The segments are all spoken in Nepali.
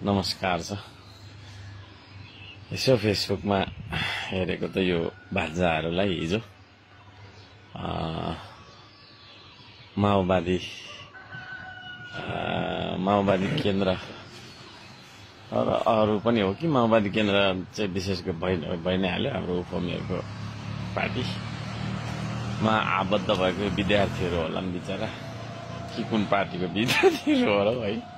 नमस्कार छ। यसो फेसबुकमा हेरेको त यो भान्जाहरूलाई हिजो माओवादी केन्द्र र अरू पनि हो कि माओवादी केन्द्र चाहिँ विशेष गरी भइ नै हाल्यो। हाम्रो उपमेयरको पार्टीमा आबद्ध भएको विद्यार्थीहरू होला नि बिचरा, कि कुन पार्टीको विद्यार्थीहरू होला है।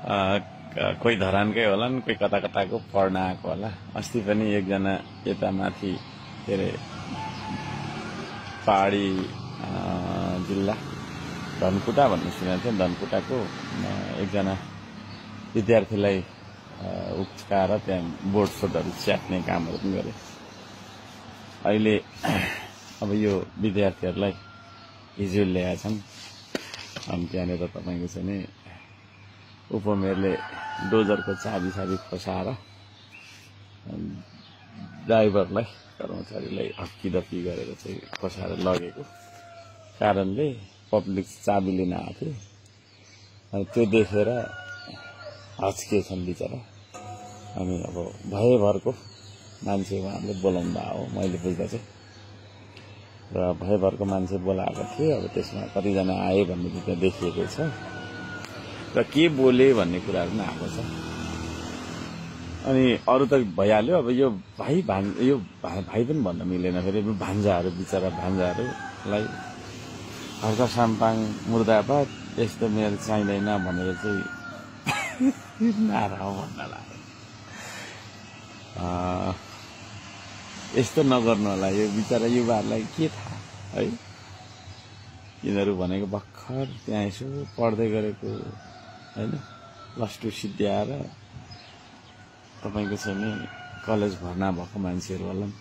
कोही धरानकै होला नि, कोही कता कताको पढ्न आएको होला। अस्ति पनि एकजना यता माथि के अरे पहाडी जिल्ला धनकुटा भन्ने सुनेको थिएँ। धनकुटाको एकजना विद्यार्थीलाई उच्काएर त्यहाँ बोर्ड सोर्डहरू च्यात्ने कामहरू पनि गरे। अहिले अब यो विद्यार्थीहरूलाई हिजो ल्याएका छन्। अनि त्यहाँनिर तपाईँको चाहिँ नि उपमेयरले डोजरको चाबी खसाएर ड्राइभरलाई, कर्मचारीलाई हक्कीदक्की गरेर चाहिँ खसाएर लगेको कारणले पब्लिक चाबी लिन आएको थियो। अनि त्यो देखेर हच्किएछन् बिचरा। अनि अब भयभरको मान्छे उहाँले बोलाउँदा हो मैले बुझ्दा चाहिँ, र भयभरको मान्छे बोलाएको थियो। अब त्यसमा कतिजना आए भन्ने चाहिँ त्यहाँ देखिएको छ र के बोले भन्ने कुराहरू पनि आएको छ। अनि अरू त भइहाल्यो। अब यो भाइ पनि भन्न मिलेन। फेरि भान्जाहरू, बिचरा भान्जाहरूलाई हर्क साम्पाङ मुर्दाबाद, यस्तो मेयर चाहिँदैन भनेर चाहिँ नारा भन्न लाग्यो। यस्तो नगर्नु होला। यो बिचरा युवाहरूलाई के थाहा है। यिनीहरू भनेको भर्खर त्यहाँ यसो पढ्दै गरेको होइन, +2 सिद्ध्याएर तपाईँको चाहिँ नि कलेज भर्ना भएको मान्छेहरू होला नि।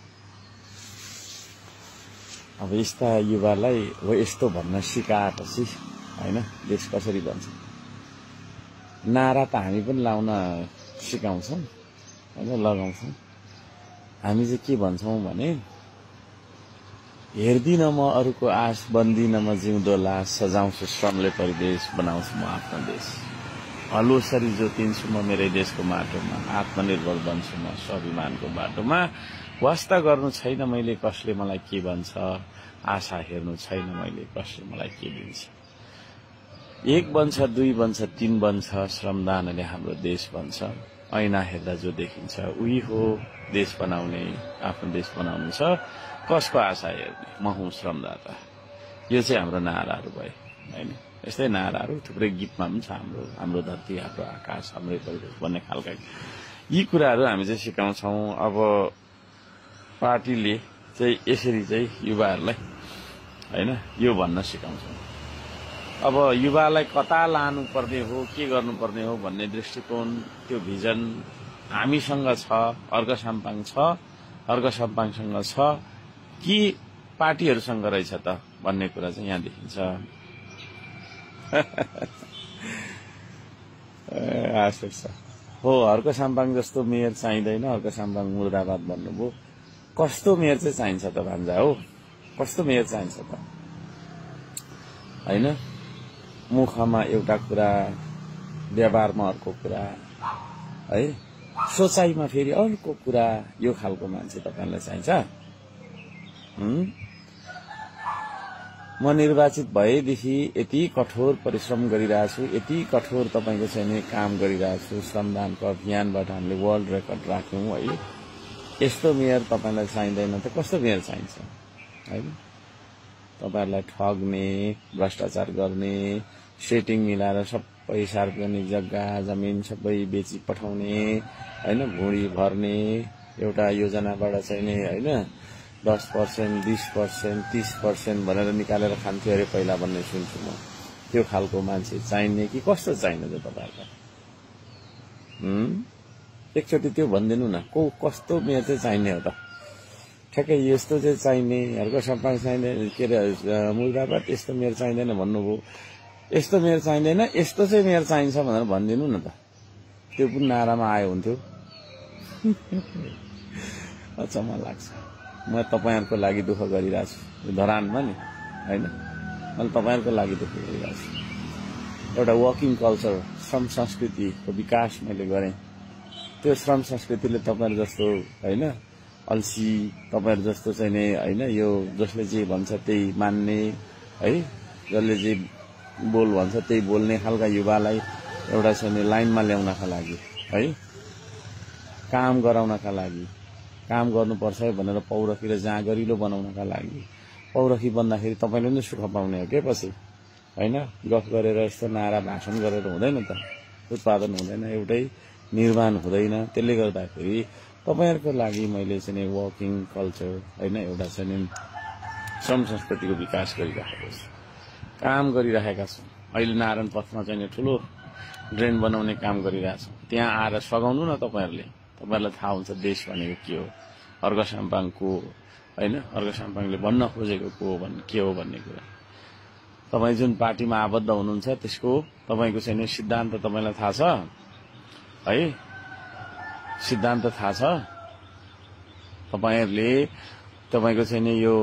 अब यस्ता युवालाई हो यस्तो भन्न सिकाएपछि होइन देश कसरी बन्छ। नारा त हामी पनि लाउन सिकाउँछौँ होइन, लगाउँछौँ। हामी चाहिँ के भन्छौँ भने, हेर्दिन म अरूको आश, बन्दिन म जिउँदो लास, सजाउँछु श्रमले परिदेश, बनाउँछु म आफ्नो देश। हलोसरी जोतिन्छु म मेरै देशको माटोमा, आत्मनिर्भर बन्छु म स्वाभिमानको बाटोमा। वास्ता गर्नु छैन मैले कसले मलाई के भन्छ, आशा हेर्नु छैन मैले कसले मलाई के दिन्छ। 1 बन्छ 2 बन्छ 3 बन्छ, श्रमदानले हाम्रो देश बन्छ। ऐना हेर्दा जो देखिन्छ उही हो देश बनाउने, आफ्नो देश बनाउनु छ कसको आशा हेर्ने, म हुँ श्रमदाता। यो चाहिँ हाम्रो नाराहरू भयो होइन। यस्तै नाराहरू थुप्रै गीतमा पनि छ। हाम्रो धरती, हाम्रो आकाश, हाम्रै परिवेश भन्ने खालका यी कुराहरू हामी चाहिँ सिकाउँछौँ। अब पार्टीले चाहिँ यसरी चाहिँ युवाहरूलाई होइन यो भन्न सिकाउँछौँ। अब युवालाई कता लानुपर्ने हो, के गर्नुपर्ने हो भन्ने दृष्टिकोण, त्यो भिजन हामीसँग छ, अर्घ साम्पाङ छ, अर्घ साम्पाङसँग छ कि पार्टीहरूसँग रहेछ त भन्ने कुरा चाहिँ यहाँ देखिन्छ। आश्चर्य छ हो। अर्घ साम्पाङ जस्तो मेयर चाहिँदैन, अर्घ साम्पाङ मुर्दाबाद भन्नुभयो। कस्तो मेयर चाहिँ चाहिन्छ त भान्जा हो, कस्तो मेयर चाहिन्छ त होइन। मुखमा एउटा कुरा, व्यवहारमा अर्को कुरा है, सोचाइमा फेरि अर्को कुरा। यो खालको मान्छे तपाईलाई चाहिन्छ। म निर्वाचित भएदेखि यति कठोर परिश्रम गरिरहेको छु, यति कठोर तपाईँको चाहिँ काम गरिरहेको छु। श्रमदानको अभियानबाट हामीले वर्ल्ड रेकर्ड राख्यौँ है। यस्तो मेयर तपाईँलाई चाहिँदैन त कस्तो मेयर चाहिन्छ होइन। तपाईँहरूलाई ठग्ने, भ्रष्टाचार गर्ने, सेटिङ मिलाएर सबै सार्वजनिक जग्गा जमिन सबै बेची पठाउने होइन, भुँडी भर्ने, एउटा योजनाबाट चाहिँ नि होइन 10%, 20%, 30% भनेर निकालेर खान्थ्यो अरे पहिला भन्ने सुन्छु म। त्यो खालको मान्छे चाहिने कि कस्तो चाहिने त तपाईँहरूलाई? एकचोटि त्यो भनिदिनु न, कस्तो मेयर चाहिँ चाहिने हो त? ठ्याक्कै यस्तो चाहिँ चाहिने, अर्घ साम्पाङ चाहिँदैन, के अरे मुर्दाबाद, यस्तो मेयर चाहिँदैन भन्नुभयो। यस्तो मेयर चाहिँदैन, यस्तो चाहिँ मेयर चाहिन्छ भनेर भनिदिनु न त। त्यो पनि नारामा आयो हुन्थ्यो। अचम्म लाग्छ। म तपाईहरुको लागि दुःख गरिरहेछु, धरानमा नि हैन, मैले तपाईहरुको लागि दुःख गरिरहेछु। एउटा वर्किङ कल्चर श्रम संस्कृतिको विकास मैले गरेँ। त्यो श्रम संस्कृतिले तपाईहरु जस्तो हैन अल्सी, तपाईहरु जस्तो चाहिँ नि हैन यो जसले जे भन्छ त्यही मान्ने है, जसले जे बोल भन्छ त्यही बोल्ने खालका युवालाई एउटा चाहिँ नि लाइनमा ल्याउनका लागि है, काम गराउनका लागि, काम गर्नुपर्छ भनेर पौरखी र जाँगरिलो बनाउनका लागि, पौरखी बन्दाखेरि तपाईले नै सुख पाउने हो के पछि हैन। गफ गरेर यस्तो नारा भाषण गरेर हुँदैन त, उत्पादन हुँदैन, एउटै निर्माण हुँदैन। त्यसले गर्दाखेरि तपाईहरुको लागि मैले चाहिँ वर्किङ कल्चर हैन एउटा चाहिँ श्रम संस्कृतिको विकास गरिराखेको छु, काम गरिराखेका छौं। अहिले नारायण पथमा चाहिँ ठुलो ड्रेन बनाउने काम गरिरहेछौं। त्यहाँ आएर सघाउनु न तपाईहरुले, तपाईहरुलाई थाहा हुन्छ देश भनेको के हो, अर्घसाम्पाङको हैन, अर्घसाम्पाङले भन्न खोजेको के हो भन्ने कुरा। तपाई जुन पार्टीमा आबद्ध हुनुहुन्छ त्यसको तपाईको चाहिँ सिद्धान्त तपाईलाई थाहा छ है, सिद्धान्त थाहा छ। तपाईहरुले तपाईको चाहिँ यो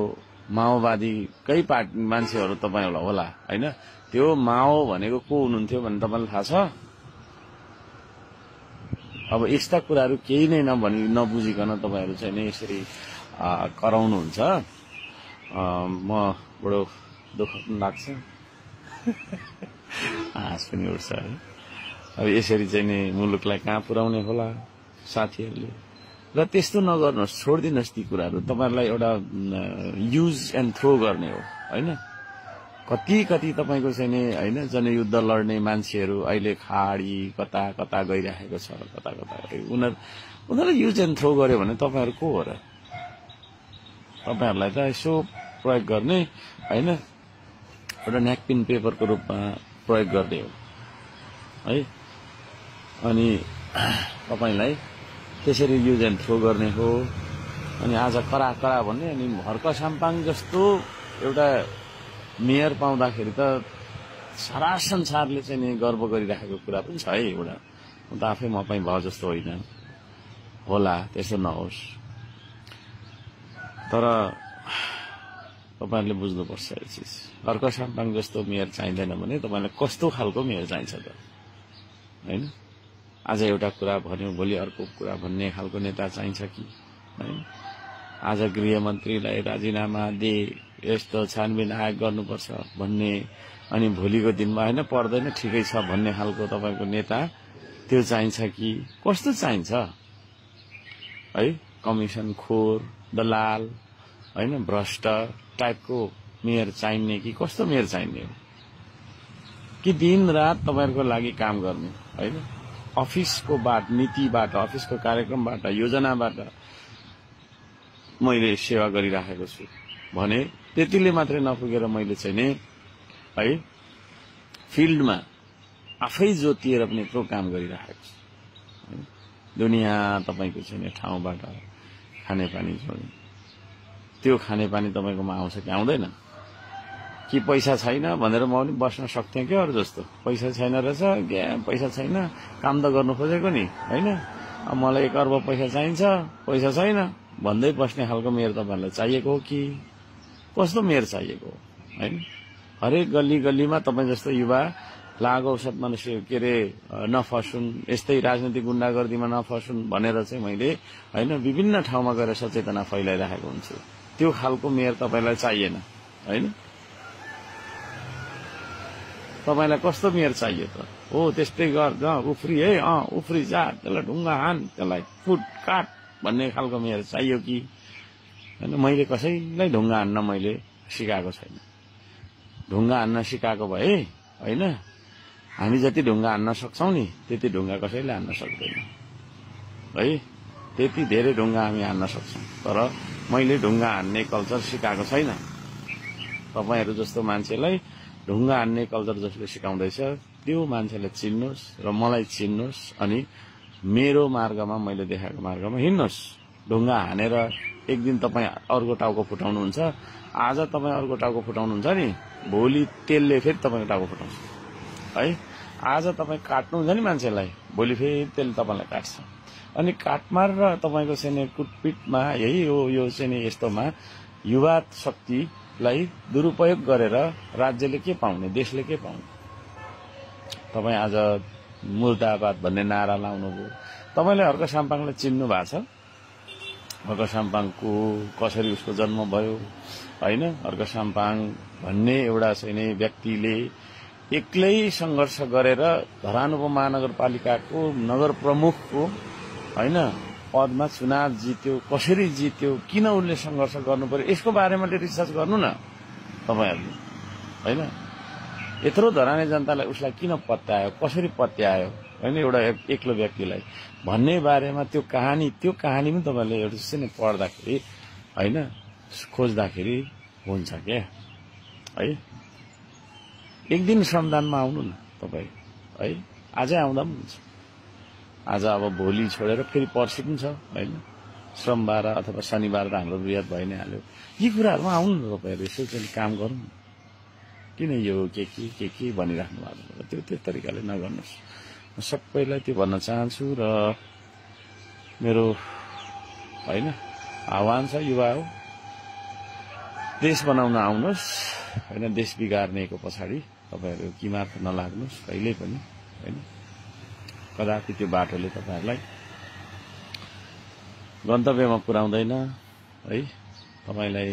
माओवादीकै पार्टी मान्छेहरु तपाईहरुलाई होला हैन, त्यो माओ भनेको को हुनुहुन्थ्यो भन्ने तपाईलाई थाहा छ। अब यस्ता कुराहरु केही नै नबुझिकन तपाईहरु चाहिँ यसरी कराउनुहुन्छ। म बडो दुःख पनि लाग्छ, हाँस पनि उठ्छ है। अब यसरी चाहिँ नि मुलुकलाई कहाँ पुर्याउने होला साथीहरुले। र त्यस्तो नगर्नुहोस्, छोड्दिनुहोस् ती कुराहरु। तपाईहरुलाई एउटा युज एन्ड थ्रो गर्ने हो हैन। कति कति तपाईको चाहिँ नि हैन जनयुद्ध लड्ने मान्छेहरु अहिले खाडी कता कता गइराखेको छ, कता कता उनीहरुले युज एन्ड थ्रो गर्यो भने तपाईहरु को हो र? तपाईहरुलाई त यसो प्रयोग गर्ने हैन, एउटा न्यापकिन पेपरको रूपमा प्रयोग गर्ने हो है। अनि तपाईलाई त्यसरी युज एन्ड थ्रो गर्ने हो। अनि आज करा करा भन्ने, अनि अर्घसाम्पाङ जस्तो एउटा मेयर पाउँदाखेरि त सारा संसारले चाहिँ नि गर्व गरिराखेको कुरा पनि छ है एउटा। म त आफै म पनि भयो जस्तो होइन होला, त्यसो नहोस्। तर तपाईहरुले बुझ्नुपर्छ यो चीज। अर्घसाम्पाङ जस्तो मेयर चाहिँदैन भने तपाईलाई कस्तो खालको मेयर चाहिन्छ त हैन। आज एउटा कुरा भन्यो भोलि अर्को कुरा भन्ने खालको नेता चाहिन्छ कि हैन। आज गृहमन्त्रीलाई राजीनामा दे, यस्तो छानबिन आयोग गर्नुपर्छ भन्ने, अनि भोलिको दिनमा हैन पर्दैन ठिकै छ भन्ने खालको तपाईको नेता त्यो चाहिन्छ कि कस्तो चाहिन्छ है। कमिसन खोर, दलाल हैन, भ्रष्ट टाइपको मेयर चाहिने कि कस्तो मेयर चाहिने हो? कि दिन रात तपाईहरुको लागि काम गर्ने हैन, अफिसको नीतिबाट, अफिसको कार्यक्रमबाट, योजनाबाट मैले सेवा गरिराखेको छु भने त्यतिले मात्रै नपुगेर मैले चाहिँ नि है फिल्डमा आफै जोतिएर पनि यत्रो काम गरिराखेको छु। दुनिया तपाईको चाहिँ ठाउँबाट खानेपानी जोड्ने, त्यो खानेपानी तपाईकोमा आउँछ कि आउँदैन? कि पैसा छैन भनेर म पनि बस्न सक्थेँ क्या अरू जस्तो। पैसा छैन रहेछ, पैसा छैन, काम त गर्नु खोजेको नि हैन, अब मलाई 1 अर्ब पैसा चाहिन्छ, पैसा छैन भन्दै बस्ने खालको मेयर तपाईहरुलाई चाहिएको हो कि कस्तो मेयर चाहिएको हो हैन। हरेक गल्ली गल्लीमा तपाईं जस्तो युवा लागौसत मनुष्य के रे नफसुन्, यस्तै राजनीतिक गुण्डागर्दीमा नफसुन् भनेर चाहिँ मैले हैन विभिन्न ठाउँमा गएर सचेतना फैलाइराखेको हुन्छु। त्यो खालको मेयर तपाईलाई चाहिएन हैन। तपाईलाई कस्तो मेयर चाहियो त? हो त्यस्तै गर, उफ्री है, उफ्री जा, त्यसलाई ढुङ्गा हान, त्यसलाई फुट काट भन्ने खालको मेयर चाहियो कि हैन। मैले कसैलाई ढुङ्गा हान्न मैले सिकाएको छैन। ढुङ्गा हान्न सिकाएको भए हैन, हामी जति ढुङ्गा हान्न सक्छौं नि त्यति ढुङ्गा कसैले हान्न सक्दैन है। त्यति धेरै ढुङ्गा हामी हान्न सक्छौं, तर मैले ढुङ्गा हान्ने कल्चर सिकाएको छैन। तपाईहरु जस्तो मान्छेलाई ढुङ्गा हान्ने कल्चर जसले सिकाउँदैछ त्यो मान्छेले चिन्नुस् र मलाई चिन्नुस्, अनि मेरो मार्गमा, मैले देखाएको मार्गमा हिँड्नुस्। ढुङ्गा हानेर एक दिन तपाईं अर्को टाउको फुटाउनुहुन्छ, आज तपाईं अर्को टाउको फुटाउनुहुन्छ नि, भोलि तेलले फेरि तपाईको टाउको फुटाउँछ है। आज तपाईं काट्नुहुन्छ नि मान्छेलाई, भोलि फेरि तेलले तपाईलाई काट्छ। अनि काटमार र तपाईको चाहिँ कुटपिटमा यही हो, यो चाहिँ यस्तोमा युवा शक्तिलाई दुरुपयोग गरेर राज्यले के पाउने, देशले के पाउने? तपाईं आज मुर्दाबाद भन्ने नारा लाउनुभयो। तपाईले हर्क साम्पाङलाई चिन्नु भएको छ? हर्क साम्पाङको कसरी उसको जन्म भयो हैन? हर्क साम्पाङ भन्ने एउटा चाहिँ व्यक्तिले एक्लै संघर्ष गरेर धरान उपमहानगरपालिकाको नगर प्रमुखको हैन पदमा चुनाव जित्यो। कसरी जित्यो, किन उनले संघर्ष गर्नु पर्यो, यसको बारेमा रिसर्च गर्नु न तपाईहरुले हैन। यत्रो धराने जनतालाई उसलाई किन पत्यायो, कसरी पत्यायो हैन एउटा एक्लो व्यक्तिलाई भन्ने बारेमा त्यो कहानी पनि तपाईले एउटा चाहिँ पढ्दाखेरि हैन खोज्दाखेरि हुन्छ के है। एक दिन श्रमदानमा आउनु न तपाई है, आजै आउँदा पनि हुन्छ। आज अब भोलि छोडेर फेरि पर्सि पनि छ हैन, सोमबार अथवा शनिबार त हाम्रो बिहात भइ नै हाल्यो। यी कुराहरुमा आउनु न तपाईहरु, यसो चाहिँ काम गरौँ। किन यो के भनिराख्नु भएको, त्यो तरिकाले नगर्नुस्। म सबैलाई त्यो भन्न चाहन्छु र मेरो हैन आह्वान छ, युवा हो देश बनाउन आउनुस् हैन। देश बिगार्नेको पछाडि तपाईहरु किमार नलाग्नुस् कहिल्यै पनि हैन। कदापि त्यो बाटोले तपाईहरुलाई गन्तव्यमा पुर्याउँदैन है। तपाईलाई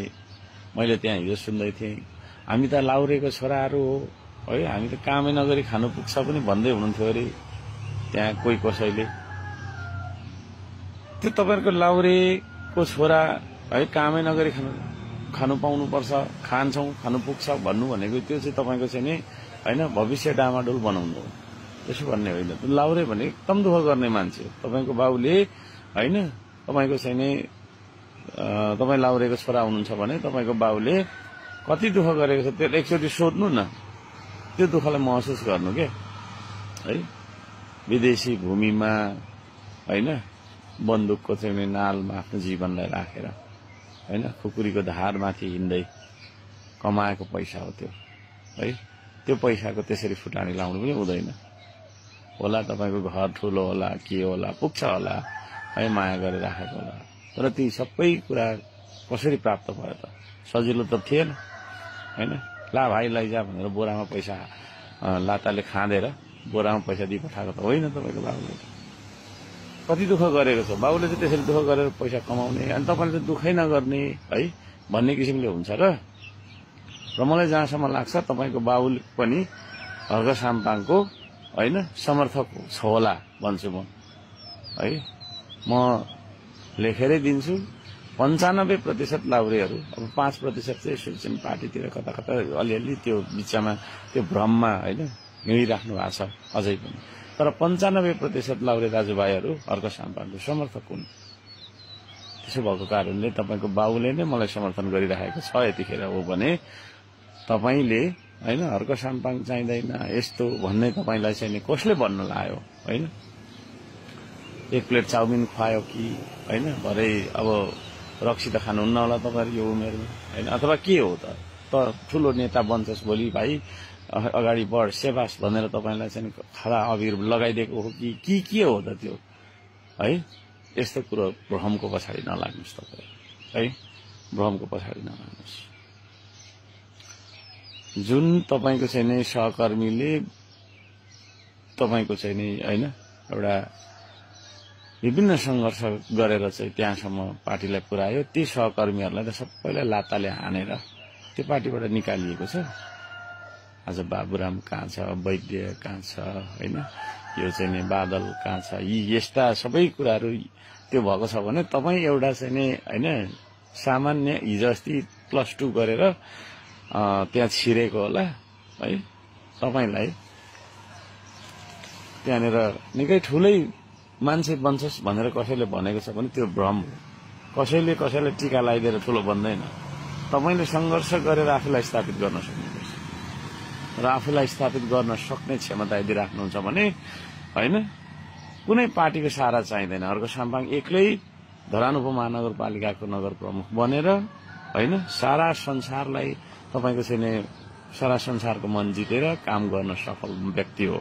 मैले त्यहाँ हिजो सुन्दै थिएँ, हामी त लाउरेको छोराहरू हो है, हामी त कामै नगरी खानु पुग्छ पनि भन्दै हुनुहुन्थ्यो अरे त्यहाँ कोही कसैले। त्यो तपाईहरुको लाउरेको छोरा है कामै नगरी खानु पाउनु पर्छ, खान्छौं खानु पुग्छ भन्नु भनेको त्यो चाहिँ तपाईको चाहिँ नि हैन भविष्य डामाडोल बनाउनु हो, त्यसो भन्ने होइन। लाउरे भने एकदम दुःख गर्ने मान्छे हो तपाईको बाउले हैन। तपाईको चाहिँ नि तपाई लाउरेको छोरा हुनुहुन्छ भने तपाईको बाउले कति दुःख गरेको छ त्यो एकचोटि सोध्नु न, त्यो दुःखलाई महसुस गर्नु के है। विदेशी भूमिमा हैन बन्दुकको चाहिँ नालमा आफ्नो जीवनलाई राखेर हैन खुकुरीको धारमाथि हिँड्दै कमाएको पैसा हो त्यो है। त्यो पैसाको त्यसरी फुटानी लाउनु पनि हुँदैन होला। तपाईको घर ठुलो होला, के होला, पुग्छ होला है, माया गरेर राखेको होला। तर ती सबै कुरा कसरी प्राप्त भयो त? सजिलो त थिएन हैन। ला भाइ लैजा भनेर बोरामा पैसा लाताले खाँदेर बोरामा पैसा दिइ पठाएको त होइन तपाईको बाबुले। कति दुःख गरेको छ बाबुले चाहिँ त्यसरी दुःख गरेर पैसा कमाउने, अनि तपाईले त दुःखै नगर्ने है भन्ने किसिमले हुन्छ र मलाई जहाँसम्म लाग्छ तपाईको बाबुले पनि हर्क साम्पाङको हैन समर्थक छ होला भन्छु म है। म लेखेरै दिन्छु 95% लाउरेहरू, अब 5% चाहिँ सिक्किम पार्टीतिर कता अलिअलि त्यो बिचमा त्यो भ्रममा हैन हिँडिराख्नु भएको छ अझै पनि। तर 95% लाउरे दाजुभाइहरू हर्क साम्पाङको समर्थक हुन्। त्यसो भएको कारणले तपाईको बाउले नै मलाई समर्थन गरिराखेको छ यतिखेर हो भने तपाईले हैन हर्क साम्पाङ चाहिँदैन यस्तो भन्ने तपाईलाई चाहिँ कसले भन्न लायो हैन। एक प्लेट चाउमिन खुवायो कि हैन, भरे अब रक्सी त खानुहुन्न होला तपाईहरु यो उमेरमा हैन, अथवा के हो त ठुलो नेता बन्छस् भोलि भाइ अगाडि बढ सेवास भनेर तपाईलाई चाहिँ खरा अबिर लगाइदिएको हो कि के हो त त्यो है। यस्तो कुरो भ्रमको पछाडि नलाग्नुस् तपाई है, भ्रमको पछाडि नलाग्नुस्। जुन तपाईको चाहिँ नि सहकर्मीले तपाईको चाहिँ नि हैन एउटा विभिन्न संघर्ष गरेर चाहिँ त्यहाँसम्म पार्टीलाई पुर्यायो, ती सहकर्मीहरूलाई त सबैलाई लाताले हानेर त्यो पार्टीबाट निकालिएको छ। आज बाबुराम कहाँ छ, वैद्य कहाँ छ हैन, यो चाहिँ नि बादल कहाँ छ, यी यस्ता सबै कुराहरू त्यो भएको छ भने तपाई एउटा चाहिँ नि हैन सामान्य हिजो अस्ति +2 गरेर त्यहाँ छिरेको होला है। तपाईलाई त्यहाँनिर निकै ठुलै मान्छे बन्छस् भनेर कसैले भनेको छ भने त्यो भ्रम हो। कसैले टीका लगाइदिएर ठुलो बन्दैन। तपाईले संघर्ष गरेर आफूलाई स्थापित गर्न सक्नुहुन्छ र आफूलाई स्थापित गर्न सक्ने क्षमता यदि राख्नुहुन्छ भने हैन कुनै पार्टीको सहारा चाहिँदैन। हर्क साम्पाङ एक्लै धरान उपमहानगरपालिकाको नगर प्रमुख बनेर हैन सारा संसारलाई तपाईको चाहिँ सारा संसारको मन जितेर काम गर्न सफल व्यक्ति हो।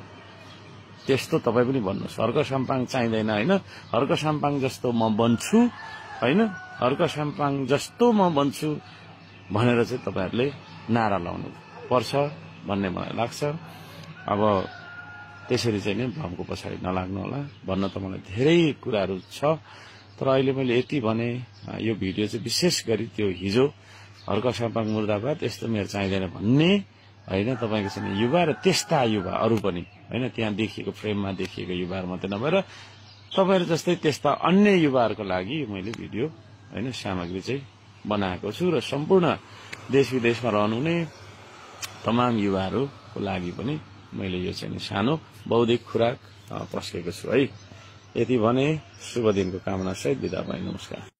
त्यस्तो तपाई पनि भन्नुस् हर्क साम्पाङ चाहिँदैन हैन, हर्क साम्पाङ जस्तो म बन्छु हैन, हर्क साम्पाङ जस्तो म बन्छु भनेर चाहिँ तपाईहरुले नारा लाउनु पर्छ भन्ने मलाई लाग्छ। अब त्यसरी चाहिँ नि भ्रमको पछाडि नलाग्नु होला भन्न त मलाई धेरै कुराहरू छ, तर अहिले मैले यति भने यो भिडियो चाहिँ विशेष गरी त्यो हिजो हर्क सापाङ मुर्दाबाद यस्तो मेरो चाहिँदैन भन्ने होइन, तपाईँको चाहिँ युवा र त्यस्ता युवा अरू पनि होइन, त्यहाँ देखिएको फ्रेममा देखिएको युवाहरू मात्रै नभएर तपाईँहरू जस्तै त्यस्ता अन्य युवाहरूको लागि मैले भिडियो होइन सामग्री चाहिँ बनाएको छु र सम्पूर्ण देश विदेशमा रहनुहुने तमाम युवाहरूको लागि पनि मैले यो चाहिँ सानो बौद्धिक खुराक पस्केको छु है। यति भने शुभ दिनको कामना सहित बिदा भएँ। नमस्कार।